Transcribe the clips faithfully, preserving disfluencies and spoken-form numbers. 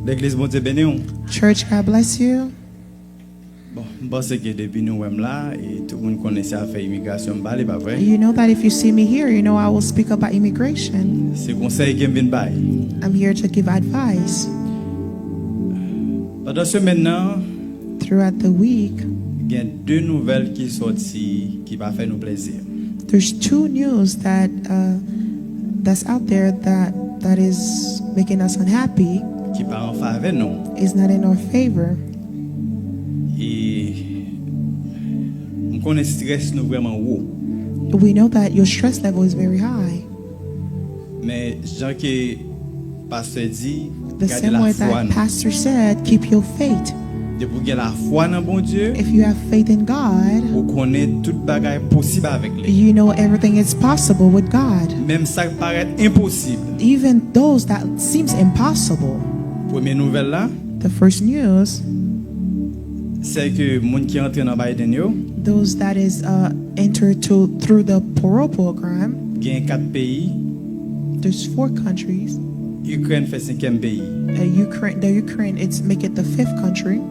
Legliz, Bondye beni w. Church, God bless you. Bon, m panse ke depi nou wè m la, e tout moun konnen se afè imigrasyon m pale, pa vre? You know that if you see me here, you know I will speak about immigration. Se konsèy ke m vin bay. I'm here to give advice. Pandan semèn nan, Throughout the week, gen de nouvèl ki sòti ki pa fè nou plezi. There's two news that uh, that's out there that that is making us unhappy. Ki pa an favè nou. Is not in our favor. E m konnen strès nou vrèman wo. We know that your stress level is very high. Men jan ke pastè di, The gade same way lafwa that nou. Pastor said, keep your faith. Depi w gen lafwa nan Bondye, If you have faith in God, ou konnen tout bagay posib avèk li. You know everything is possible with God. Menm sa k parèt enposib. Even those that seems impossible. Premye nouvèl la, The first news, se ke moun ki antre nan Biden yo, those that is uh, entered to through the parole program, gen kat peyi. There's four countries. Ikrèn fè senkyèm peyi. Uh, Ukraine, the Ukraine, it's make it the fifth country.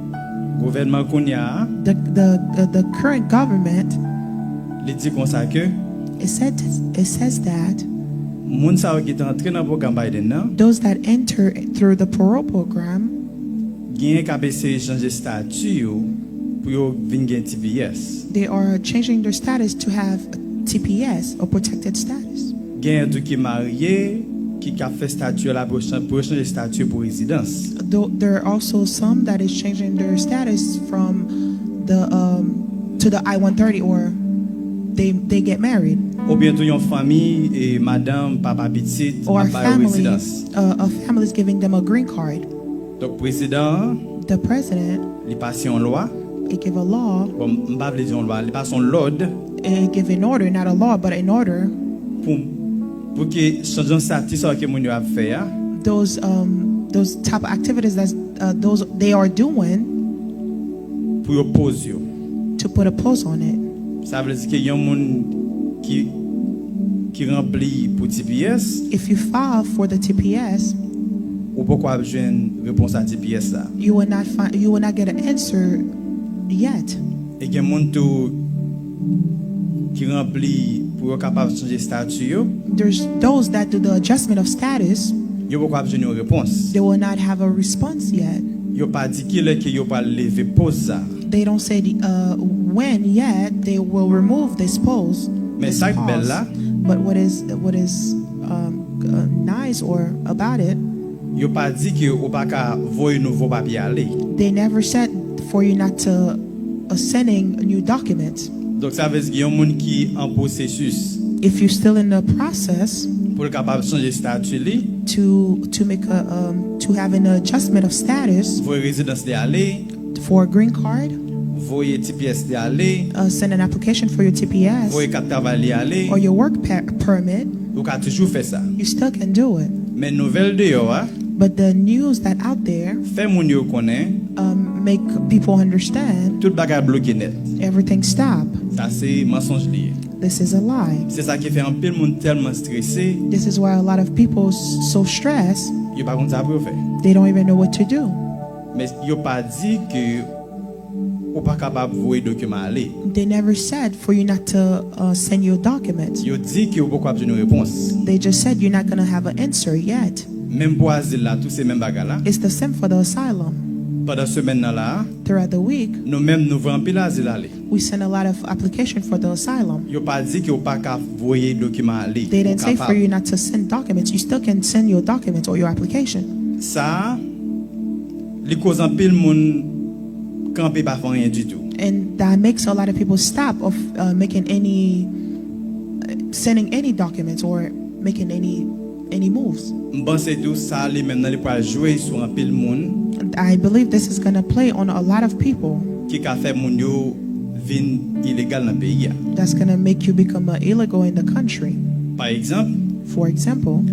Gouvènman kounye a, The the the, the current government, li di konsa ke it said it says that moun sa yo ki te antre nan pwogram Biden nan, those that enter through the parole program, genyen k ap eseye chanje estati yo pou yo vin gen T P S. They are changing their status to have T P S or protected status. Genyen tou ki marye, ki k ap fè estati yo la pou yo chan- pou yo chanje estati yo pou rezidans. Though there are also some that is changing their status from the um, to the I one thirty, or they they get married, Oubyen tou yon fanmi, e madanm, papa, pitit, or a ap ba yo family rezidans. Uh, a family is giving them a green card. Donk prezidan an, The president, li pase yon lwa. It give a law. Bon, m pa vle di yon lwa, li pase yon lòd. It give an order, not a law, but an order. Pou, pou ke chanjman estati sa ke moun yo ap fè a, Those um those type of activities that uh, those they are doing pou yo poze yo. To put a pause on it. Sa vle di ke yon moun ki ki ranpli pou T P S, If you file for the T P S, ou poko ap jwenn repons a T P S la. You will not find you will not get an answer yet. E gen moun tou ki ranpli pou yo kapab chanje estati yo. There's those that do the adjustment of status. Yo poko ap jwenn yon repons. They will not have a response yet. Yo pa di kilè ke yo pral leve poze sa. They don't say the, uh, when yet they will remove this pause. Men sa k bèl la, But what is what is um, uh, nice or about it? Yo pa di ke ou pa ka voye nouvo papye ale. They never said for you not to uh, sending new documents. Donk sa vle di gen yon moun ki an pwosesis. If you're still in the process Pou l kapab chanje estati li, to to make a um, to have an adjustment of status voye rezidans li ale, for a green card, voye T P S li ale, uh, send an application for your T P S voye kat travay li ale, or your work per- permit, ou ka toujou fè sa. You still can do it. Men nouvèl deyò a, But the news that out there fè moun yo konnen um, make people understand tout bagay bloke nèt. Everything stop. Sa se mansonj li ye. This is a lie. Se sa ki fè anpil moun tèlman strese, This is why a lot of people s- so stressed, yo pa konn sa pou yo fè. They don't even know what to do. Men yo pa di ke ou pa kapab voye dokiman ale. They never said for you not to uh, send your documents. Yo di ke ou poko ap jwenn yon repons. They just said you're not going to have an answer yet. Menm pou azil la, tou se menm bagay la. It's the same for the asylum. Pandan semèn nan la, Throughout the week, nou menm nou voye anpil azil ale. We send a lot of application for the asylum. Yo pa di ke ou pa ka voye dokiman ale. They didn't say for you not to send documents. You still can send your documents or your application. Sa a, li koz anpil moun kanpe pa fè anyen ditou. And that makes a lot of people stop of uh, making any, uh, sending any documents or making any any moves. M panse tou sa li menm nan li pral jwe sou anpil moun. I believe this is going to play on a lot of people. Ki ka fè moun yo vin ilegal nan peyi a. That's going to make you become uh, illegal in the country. Pa egzanp, For example,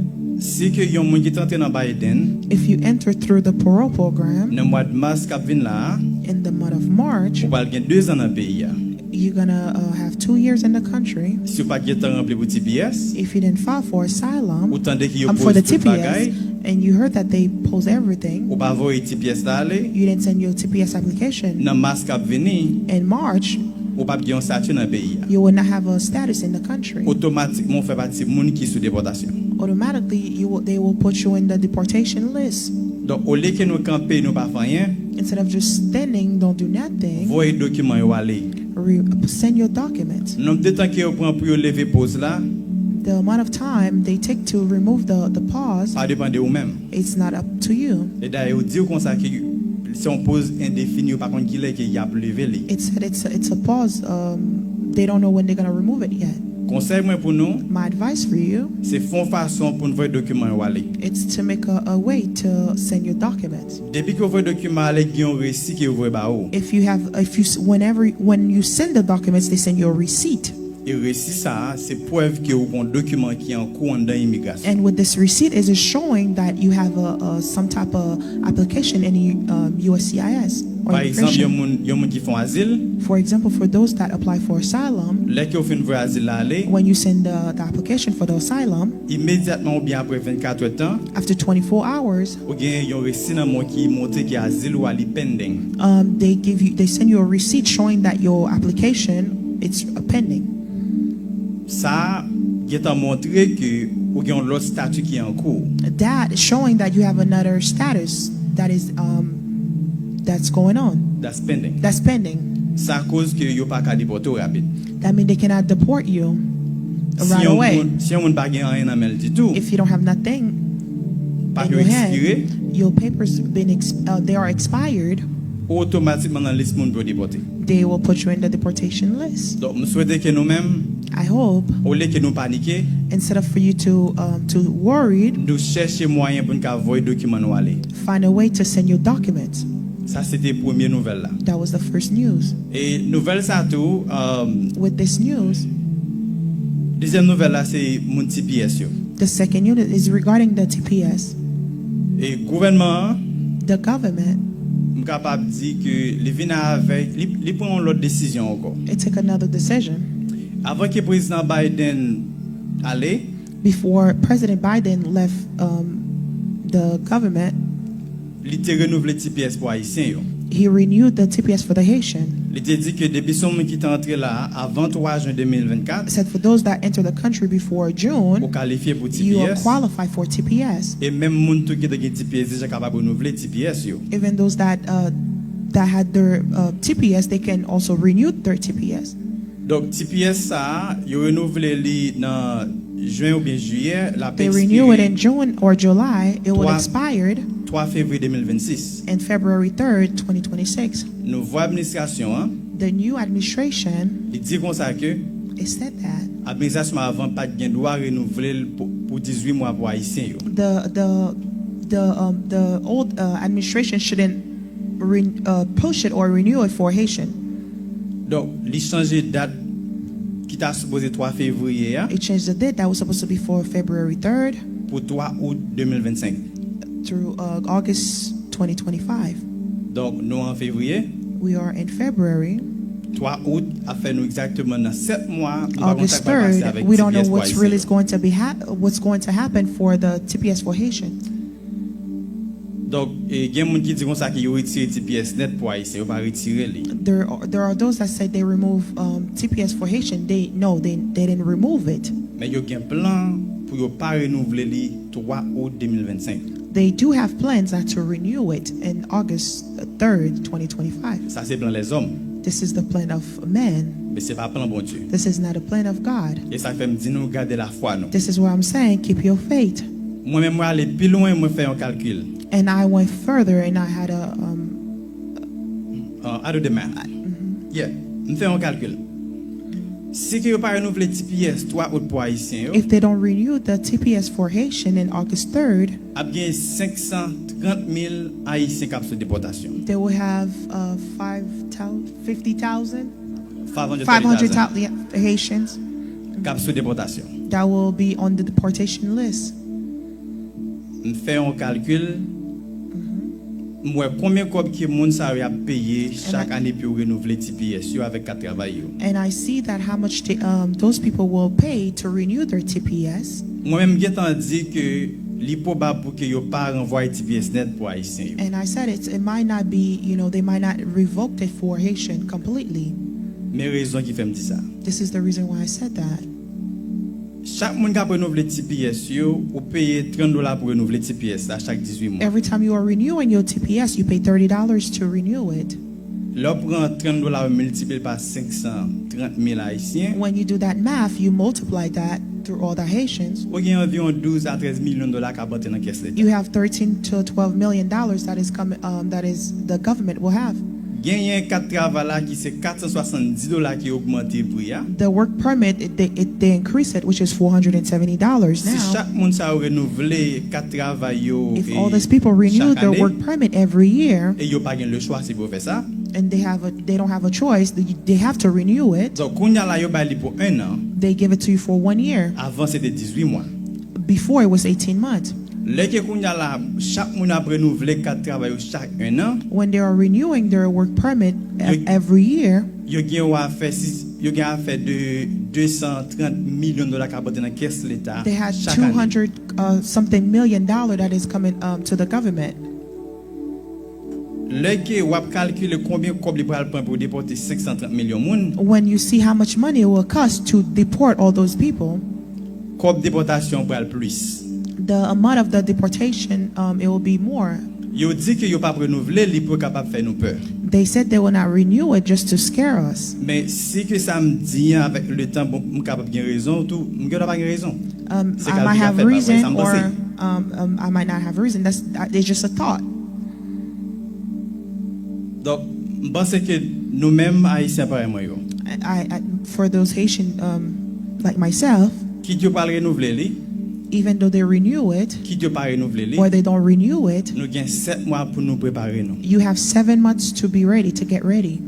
si ke yon moun ki t antre nan Biden if you enter through the parole program nan mwa mas k ap vin la a, in the month of March, ou pral gen dezan nan peyi a. You're going to uh, have two years in the country. Si w pa t gentan ranpli pou T P S, If you didn't file for asylum, ou tande ki yo um, for poze the tout bagay, T P S, And you heard that they post everything. Ou pa voye T P S la ale. You didn't send your T P S application. Nan mas k ap vini, In March, ou p ap gen yon estati nan peyi a. You will not have a status in the country. Otomatikman, ou fè pati moun ki sou depòtasyon. Automatically, you will, they will put you in the deportation list. Donk, olye ke nou kanpe, nou pa fè anyen, Instead of just standing, don't do nothing. Voye dokiman yo ale. Re-, send your documents. Nonb de tan ke yo pran pou yo leve pòz la, The amount of time they take to remove the, the pause, pa depann de ou menm. It's not up to you. E dayè, yo di w konsa ke se yon pòz endefini, yo pa konn kilè ke y ap leve li. It said it's a, it's a pause. Um, they don't know when they're gonna remove it yet. Konsèy mwen pou nou, My advice for you, se fè yon fason pou n voye dokiman yo ale. It's to make a, a way to send your documents. Depi ke w voye dokiman ale, gen yon resi ke yo voye ba ou. If you have, if you, s- whenever, when you send the documents, they send you a receipt. E resi sa a, se prèv ke ou gen yon dokiman ki an kou anndan imigrasyon. And with this receipt is showing that you have a, a some type of application in, um, U S C I S or Pa egzanp, immigration. Yon moun, yon moun ki fè yon azil, For example, for those that apply for asylum, lè ke w fin voye azil la ale, when you send the, the application for the asylum, imedyatman oubyen apre vennkat èdtan, after twenty-four hours, ou gen yon resi nan men w ki montre ke azil ou a li pending. Um, they give you, they send you a receipt showing that your application, it's pending. Sa a gentan montre ke ou gen yon lòt estati ki an kou. That showing that you have another status that is, um, that's going on. That's pending. That's pending. Sa koz ke yo pa ka depòte w rapid. That means they cannot deport you right away. Si yon moun, si yon moun pa gen anyen nan men l ditou, If you don't have nothing in your hand, your papers been ex- uh, they are expired. Ou otomatikman nan lis moun pou yo depòte. They will put you in the deportation list. Donk, m swete ke nou menm, I hope, olye ke nou panike, instead of for you to, um, to worried, nou chèche mwayen pou n ka voye dokiman nou ale. Find a way to send your documents. Sa se te premye nouvèl la. That was the first news. E nouvèl sa tou, um, With this news, dezyèm nouvèl la se moun T P S yo. The second unit is regarding the T P S. E gouvènman an, The government, m kapab di ke li vin avèk, li, li pran yon lòt desizyon ankò. It took another decision. Avan ke Prezidan Biden ale, Before President Biden left, um, the government, li te renouvle T P S pou Ayisyen yo. He renewed the T P S for the Haitian. Li te di ke depi se yon moun ki te antre la a avan twa jen de mil vennkat, Said for those that enter the country before June, ou kalifye pou you are T P S. Qualified for T P S. E menm moun tou ki te gen T P S deja kapab renouvle T P S yo. Even those that, uh, that had their, uh, T P S, they can also renew their T P S. Donk, T P S sa a, yo renouvle li nan jen oubyen jiyè, l ap They renew it ekspire in June or July. It will twa, expire twa fevriye de mil vennsis. In February third, twenty twenty-six. Nouvo administrasyon an, The new administration, li di konsa ke it said that administrasyon avan pa t gen dwa renouvle l pou, pou dizuit mwa pou Ayisyen yo. The, the, the, um, the old, uh, administration shouldn't re- uh, push it or renew it for Haitian. Donk, li chanje dat ki ta sipoze twa fevriye a It changed the date that was supposed to be for February third pou twa out de mil vennsenk. Through, uh, August twenty twenty-five. Donk, nou an fevriye. We are in February. Twa out ap fè nou egzakteman nan sèt mwa, nou pa konn sa k pral pase avèk T P S pou Ayisyen yo. August third, we don't know what's really going to be ha- what's going to happen for the T P S for Haitians. Donk, e, gen moun ki di konsa ke yo retire T P S nèt pou Ayisyen, yo pa retire li. There are, there are those that said they remove, um, T P S for Haitian. They, no, they, they didn't remove it. Men yo gen plan pou yo pa renouvle li twa out de mil vennsenk. They do have plans not to renew it in August third, twenty twenty-five. Sa se plan lèzòm. This is the plan of man. Men se pa plan Bondye. This is not a plan of God. E sa k fè m di nou gade lafwa nou. This is why I'm saying, keep your faith. Mwen menm, mwen ale pi lwen, mwen fè yon kalkil. And I went further and I had a, um, Uh, I do the math. Yeah, m fè yon kalkil. Si ke yo pa renouvle T P S twa out pou Ayisyen yo, If they don't renew the T P S for Haitian in August third, ap gen senk san trant mil Ayisyen k ap sou depòtasyon. They will have, uh, five thousand, fifty thousand, five hundred thirty thousand, five hundred thousand Haitians k ap sou depòtasyon. That will be on the deportation list. M fè yon kalkil, m wè konbyen kòb ke moun sa yo ap peye chak ane pou yo renouvle T P S yo avèk kat travay yo. And I see that how much the, um, those people will pay to renew their T P S. Mwen menm, m gentan di ke Li pwobab pou ke yo pa ranvwaye T P S nèt pou Ayisyen yo. And I said it, it might not be, you know, they might not revoke it for Haitian completely. Men rezon ki fè m di sa. This is the reason why I said that. Chak moun k ap renouvle T P S yo, ou peye trant dola pou renouvle T P S la chak dizuit mwa. Every time you are renewing your T P S, you pay thirty dollars to renew it. Lè w pran trant dola ou miltipliye l pa senk san trant mil Ayisyen, When you do that math, you multiply that through all the Haitians, ou gen anviwon douz a trèz milyon dola k ap antre nan kès Leta. you have thirteen to twelve million dollars that is coming, um, that is the government will have. Genyen kat travay la ki se kat san swasanndis dola ki ogmante pri a. The work permit, it, they, it, they increase it, which is four hundred and seventy dollars Si now. Chak moun sa yo renouvle kat travay yo If e, all these people renew chak their ane, work permit every year, e yo pa gen lechwa si pou yo fè sa. and they have a, they don't have a choice, they, they have to renew it. Donk, kounye a la, yo bay li pou en an. They give it to you for one year. Avan, se te dizuit mwa. Before, it was eighteen months. Lè ke kounye a la, chak moun ap renouvle kat travay yo chak en an, When they are renewing their work permit e- Yo- every year, yo gen yo a fè sis, yo gen a fè de de san trant milyon dola k ap antre nan kès Leta they had chak ane. two hundred uh, something million dollar that is coming, um, to the government. Lè ke w ap kalkile konbyen kòb li pral pran pou depòte senk san trant milyon moun, When you see how much money it will cost to deport all those people, kòb depòtasyon pral plis. The amount of the deportation, um, it will be more. Yo di ke yo p ap renouvle li pou yo kapab fè nou pè. They said they will not renew it just to scare us. Men si ke sa m di an avèk letan, bon, m kapab gen rezon tou, m gen dwa pa gen rezon. Um, Se I kalkil might k ap have fèt la, w wè sa reason, m panse. Or um, um, I might not have a reason. That's uh, it's just a thought. Donk, m panse ke nou menm Ayisyen parèy mwen yo, I, I, I, for those Haitian, um, like myself, kit yo pral renouvle li, even though they renew it kit yo pa renouvle li, or they don't renew it, nou gen sèt mwa pou nou prepare nou. You have seven months to be ready, to get ready.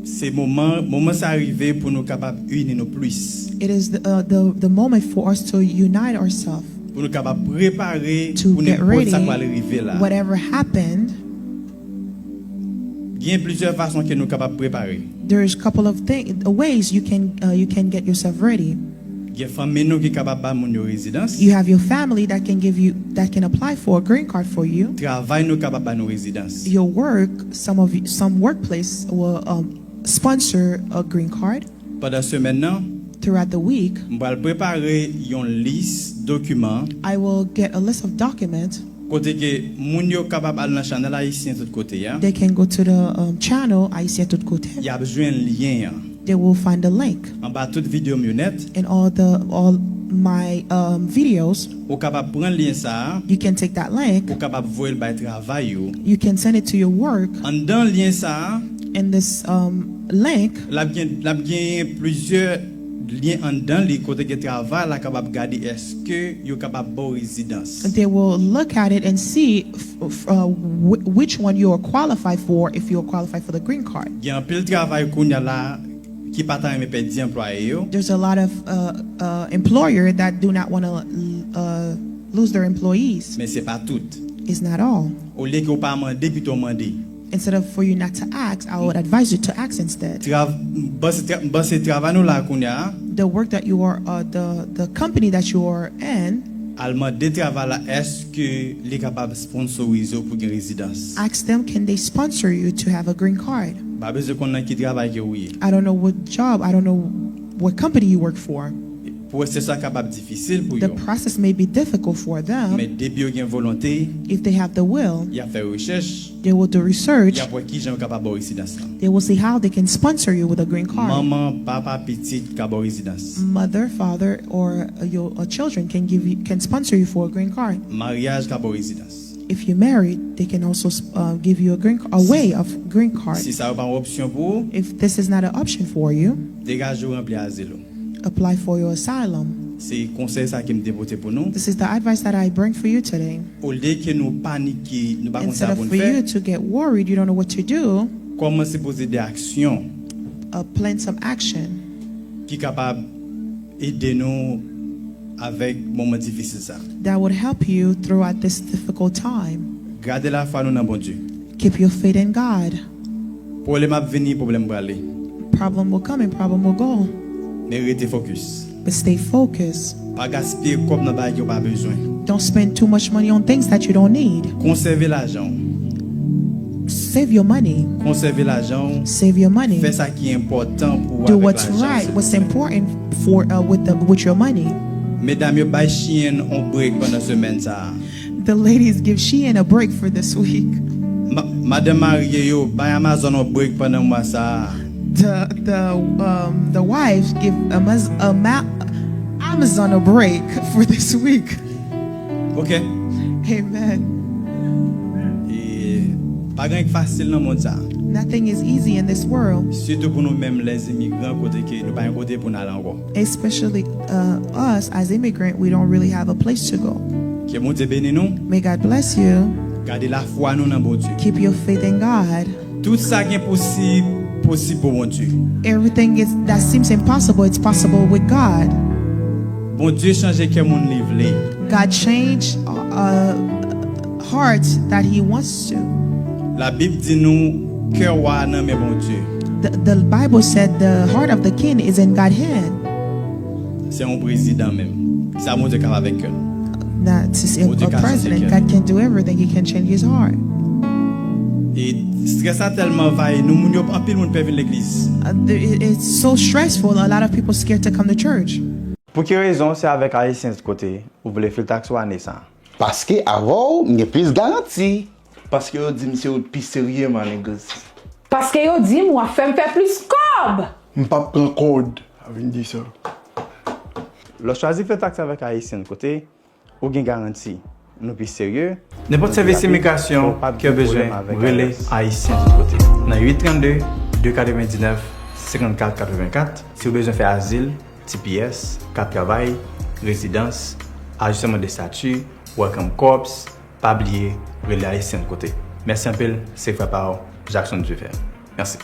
Se moman, moman sa rive pou nou kapab ini nou plis. It is the, uh, the, the moment for us to unite ourselves, Pou nou kapab prepare to pou get nenpòt ready, sa k pral rive la. Whatever happened. Gen plizyè fason ke nou kapab prepare. There's a couple of things, ways you can, uh, you can get yourself ready. Gen fanmi nou ki kapab ba moun yo rezidans. You have your family that can give you, that can apply for a green card for you. Travay nou kapab ba nou rezidans. Your work, some of you, some workplace will, um, sponsor a green card. Pandan semèn nan, Throughout the week, m pral prepare yon lis dokiman I will get a list of documents. Kote ke moun yo kapab al nan chanèl ayisyen tout kote a. They can go to the, um, channel Haïtien Tout Kote. Y ap jwenn lyen an. They will find the link Anba tout videyo m yo nèt, in all the, all my, um, videos. Ou kapab pran lyen sa a, You can take that link. Ou kapab voye l bay travay ou. You can send it to your work. Anndan lyen sa a, In this, um, link, l ap gen, l ap genyen plizyè lyen anndan li kote ke travay la kapab gade èske yo kapab ba w rezidans. They will look at it and see f- f- uh, wh- which one you are qualified for, if you are qualified for the green card. Gen anpil travay kounye a la ki pa ta renmen pèdi anplwaye yo. There's a lot of, uh, uh, employer that do not want to, uh, lose their employees. Men se pa tout. It's not all. Olye ke w pa mande, pito w mande. Instead of for you not to ask, I would advise you to ask instead. Trav, m panse tra, m panse travay nou la kounye a. The work that you are, uh, the the company that you are in, Al mande travay la èske li kapab sponsorize w pou gen rezidans. Ask them, can they sponsor you to have a green card? M pa bezwen konn nan ki travay ke w ye. I don't know what job, I don't know what company you work for. Pwosès la kapab difisil pou The yo. Process may be difficult for them. Men depi yo gen volonte, If they have the will, y ap fè rechèch, they will do research. Y ap wè kijan yo kapab ba w rezidans lan. They will see how they can sponsor you with a green card. Manman, papa, pitit ka ba w rezidans. Mother, father, or, uh, your uh, children can give you, can sponsor you for a green card. Maryaj ka ba w rezidans. If you're married, they can also, uh, give you a green, a way of green card. Si sa yo pa yon opsyon pou ou, If this is not an option for you, degaje w ranpli azil ou. Apply for your asylum. Se konsèy sa ke m te pote pou nou. This is the advice that I bring for you today. Olye ke nou panike, nou pa konn sa Instead of pou n for fè, you to get worried, you don't know what to do, kòmanse poze de aksyon uh, plan some action ki kapab ede nou avèk moman difisil sa. That would help you throughout this difficult time. Gade lafwa nou nan Bondye. Keep your faith in God. Pwoblèm ap vini, pwoblèm prale. Problem will come and problem will go. Men rete fokis. But stay focused. Pa gaspiye kòb nan bagay ke w pa bezwen. Don't spend too much money on things that you don't need. Konsève lajan w. Save your money. Konsève lajan w. Save your money. Fè sa ki enpòtan pou Do ou what's avèk right, lajan. What's important for uh, with the with your money. Medam yo bay Shein on break pandan semèn sa a. The ladies give Shein a break for this week. Ma- Madan marye yo bay Amazon on break pandan mwa sa a. The the um the wives give Amaz- Ama- Amazon a break for this week. Ok. Amen. E pa gen k fasil nan mond sa. Nothing is easy in this world, Sitou pou nou menm lèzimigran kote ke nou pa gen kote pou n al ankò. Especially uh, us as immigrant, we don't really have a place to go. Ke Bondye beni nou. May God bless you. Gade lafwa nou nan Bondye. Keep your faith in God. Tout sa gen posib posib pou Bondye. Everything is that seems impossible, it's possible with God. Bondye chanje kè moun li vle. God changed uh, hearts that He wants to. Labib di nou kè wa nan men Bondye. The, the Bible said the heart of the king is in God's hand. Se yon prezidan menm. Sa Bondye kapab avèk kè l. Not to say a, Bondye a ka chanje president. Kè. God can do everything. He can change his heart. E strès la tèlman anvayi nou, moun yo anpil moun pè vin legliz. Uh, the- it- it's so stressful. A lot of people scared to come to church. Pou ki rezon se avèk Ayisyen sot kote ou vle fil taks ou ane sa? Paske avè w, m gen plis garanti. Paske yo di m se ou k pi serye man legliz. Paske yo di m w ap fè m fè plis kòb. M p ap pran kòd a vin di sa. Lè w chwazi fè taks avèk Ayisyen kote ou gen garanti nou pi serye. Nenpòt sèvis imigrasyon ke w bezwen, rele Ayisyen sot kote nan uit trannde, de katrevendiznèf, senkannkat katrevenkat. Si w bezwen fè azil, T P S, kat travay, rezidans, ajisteman de estati, Welcome Corps, pa bliye rele Ayisyen sot kote. Mèsi anpil, se frè pa w, Jackson Dufer. Mèsi.